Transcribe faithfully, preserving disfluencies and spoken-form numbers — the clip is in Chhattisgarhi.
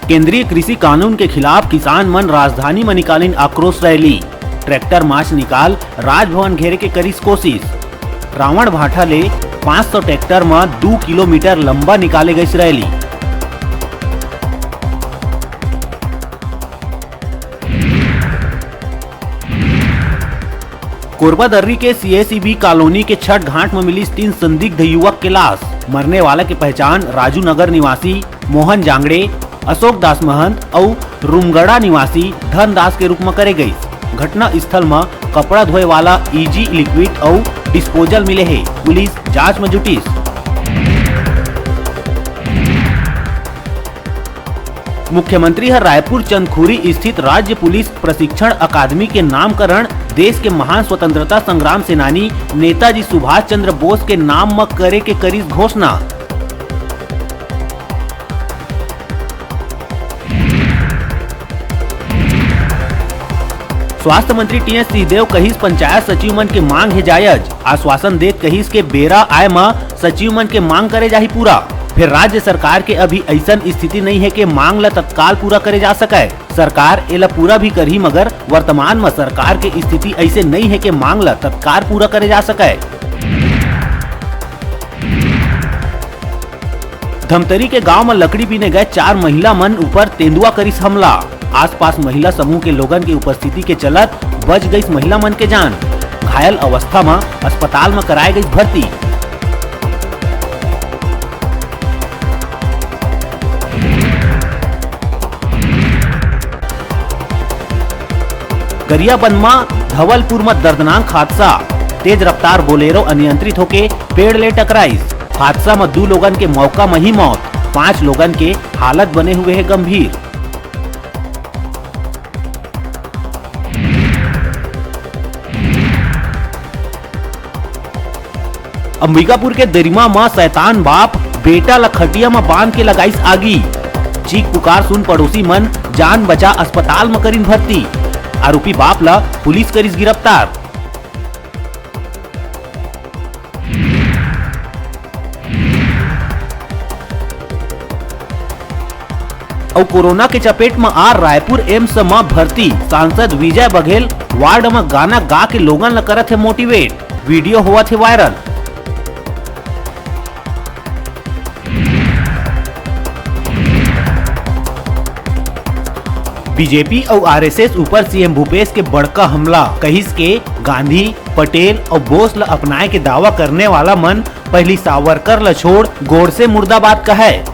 केंद्रीय कृषि कानून के खिलाफ किसान मन राजधानी म निकालिन आक्रोश रैली। ट्रैक्टर मार्च निकाल राजभवन घेरे के करिस कोशिश। रावण भाठा ले पाँच सौ ट्रैक्टर म दू किलोमीटर लंबा निकाले गइस रैली। कोरबा दर्री के सीएसीबी कॉलोनी के छठ घाट म मिलिस तीन संदिग्ध युवक के लाश। मरने वाला के पहचान राजू नगर निवासी मोहन जांगड़े, अशोक दास महंत अउ रुमगड़ा निवासी धन दास के रूप म करे गइस। घटना स्थल म कपड़ा धोए वाला ईजी लिक्विड अउ डिस्पोजल मिले हे। पुलिस जांच म जुटिस। मुख्यमंत्री ह रायपुर चंदखुरी स्थित राज्य पुलिस प्रशिक्षण अकादमी के नामकरण देश के महान स्वतंत्रता संग्राम सेनानी नेताजी सुभाष चंद्र बोस के नाम म करे के करिस घोषणा। स्वास्थ्य मंत्री टीएस सिंहदेव कहिस, पंचायत सचिव मन के मांग हे जायज। आश्वासन देत कहिस के बेरा आय म सचिव मन के मांग करे जाही पूरा। फेर राज्य सरकार के अभी अइसन स्थिति नइ हे के मांग ल तत्काल पूरा करे जा सकय। सरकार एला पूरा भी करही, मगर वर्तमान म सरकार के स्थिति अइसे नइ हे के मांग ल तत्काल पूरा करे जा सकय। धमतरी के गांव म लकड़ी बीने गए चार महिला मन ऊपर तेंदुआ करिस हमला। आसपास महिला समूह के लोगन के उपस्थिति के चलत बच गइस महिला मन के जान। घायल अवस्था म अस्पताल म कराए गइस भर्ती। गरियाबंद म धवलपुर म दर्दनाक हादसा, तेज रफ्तार बोलेरो अनियंत्रित होके पेड़ ले टकराइस। हादसा म दू लोगन के मौका म ही मौत, पांच लोगन के हालत बने हुए हे गंभीर। अंबिकापुर के दरिमा म शैतान बाप बेटा ल खटिया म बांध के लगाइस आगी। चीख पुकार सुन पड़ोसी मन जान बचा अस्पताल म करिन भर्ती। आरोपी बाप ल पुलिस करिस गिरफ्तार। अउ कोरोना के चपेट म आ रायपुर एम्स म भर्ती सांसद विजय बघेल वार्ड म गाना गा के लोगन ल करत हे मोटिवेट, वीडियो होवत हे वायरल। बीजेपी अउ आरएसएस ऊपर सीएम भूपेश के बड़का हमला, कहिस के गांधी, पटेल अउ बोस ल अपनाए के दावा करने वाला मन पहिली सावरकर ल छोड़ गोडसे मुर्दाबाद कहय।